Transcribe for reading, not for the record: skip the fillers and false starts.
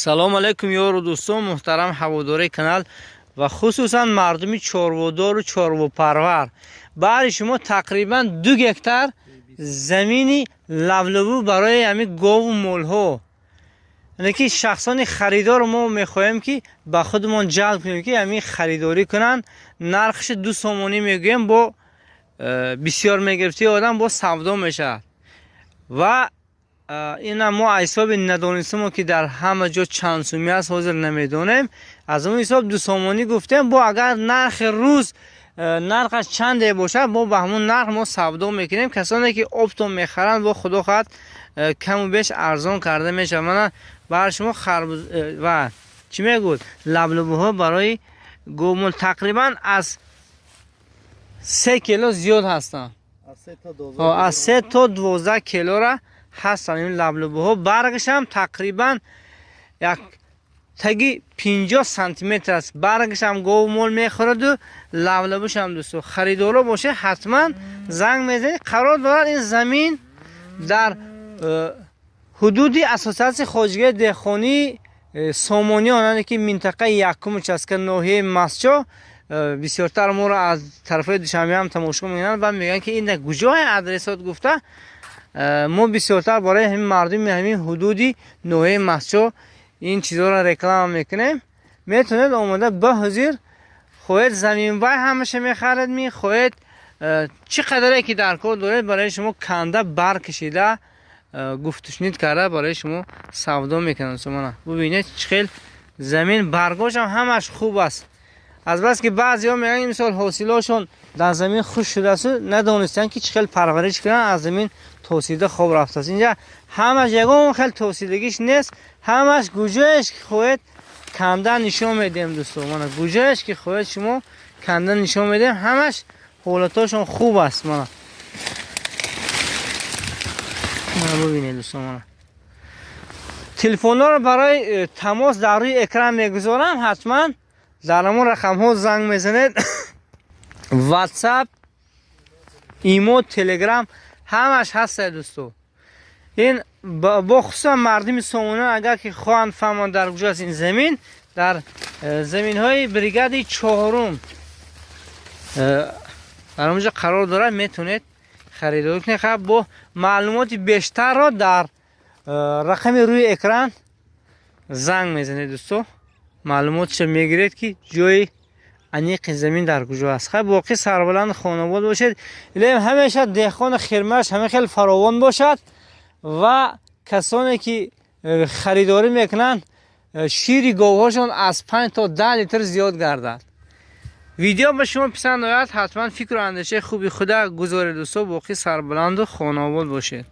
Салом алейкум, ёру дӯстон, муҳтарам ҳаводораи канал ва хусусан мардуми чорводору чорвопарвар. Баҳри шумо тақрибан 2 гектар замини лаблабу барои ҳамин гову молҳо, яъне ки шахсони харидору мо мехоҳем, ки ба худамон ҷалб кунем, ки ҳамин харидорӣ кунанд. Нархши 2 сомонӣ мегӯем, бо бисёр мегирифти одам бо савдо мешавад. Ва ина мо аз ҳисоби надонистамо, ки дар ҳама ҷо чанд сумӣ аст, ҳозир намедонем, аз он ҳисоб 2 сомонӣ гуфтем. Бо агар нархи рӯз нархаш чанде бошад, бо ба ҳамон нарх мо савдо мекунем. Касоне ки оптом мехаранд, бо худо хоҳад, каму беш арзон карда мешавад. Мана бар шумо харбуз ва чӣ мегӯд, лаблабуҳо барои говмол тақрибан аз 3 кило зиёд ҳастанд, аз 3 то 12 килора ҳастанд ин лаблабуҳо. Баргашам тақрибан як таги 50 сантиметр аст. Баргашам гову мол мехӯраду лаблабушам. Дӯсто, харидоро боша, ҳатман занг мезанед. Қарор дорад ин замин дар ҳудуди Ассотсиатсияи хоҷагии деҳқонии Сомониён, яъне ки минтақаи якум, участка, ноҳияи Мастчоҳ. Бисёртар моро аз тарафҳои Душанбе ҳам тамошо мекунанд ва мегӯянд, ки ин куҷое адресот гуфта. Мо бисёртар барои ҳамин мардуми ҳамин ҳудуди ноҳияи Мастчоҳ ин чизҳоро реклама мекунем. Метавонед омода ба ҳозир хоҳед, заминбай ҳамаша мехаред, мехоҳед, чӣ қадаре ки дар кор доред, барои шумо канда бар кашида, гуфтушнид карда, барои шумо савдо мекунанд. Мана бубинед, чӣ хел замин, баргошам ҳамаш хуб аст. Азбаски баъзеҳо мегӯянд, мисол, ҳосилошон дар замин хушк шудааст, надонистанд, ки чӣ хел парвариш кунанд, аз замин тосида хоб рафтааст. Инҷа ҳамаш ягон хел тосидагиш нест, ҳамаш гуҷоеш ки хоҳед, канда нишон медиҳем. Дӯсто, мана гуҷоеш ки хоҳед, шумо канда нишон медиҳем, ҳамаш ҳолатошон хуб аст. Мана бубинед, дӯсто, мана телефонҳоро барои тамос дар рӯи экран мегузорам, ҳатман дар ҳамон рақамҳо занг мезанед. Ватсап, Имо, Телеграм ҳамаш ҳастад, дӯсто. Ин бо хусусан мардуми Сомона, агар ки хоҳанд фаҳманд, дар куҷо аст ин замин, дар заминҳои бригади чорум дар онҷо қарор дорад, метавонед харидорӣ кунед. Хаб, бо маълумоти бештарро дар рақами рӯи экран занг мезанед, дӯсто, маълумотша мегиред, ки ҷои аниқи замин дар куҷо аст. Хай, боқӣ сарбаланду хонобод бошед. Илоҳим, ҳамеша деҳқону хирмааш ҳама хел фаровон бошад ва касоне ки харидорӣ мекунанд, шири говҳошон аз 5 то 10 литр зиёд гардад. Видео ба шумо писанд ояд, ҳатман фикру андешаи хуби худа гузоред. Дӯсто, боқӣ сарбаланду хонобод бошед.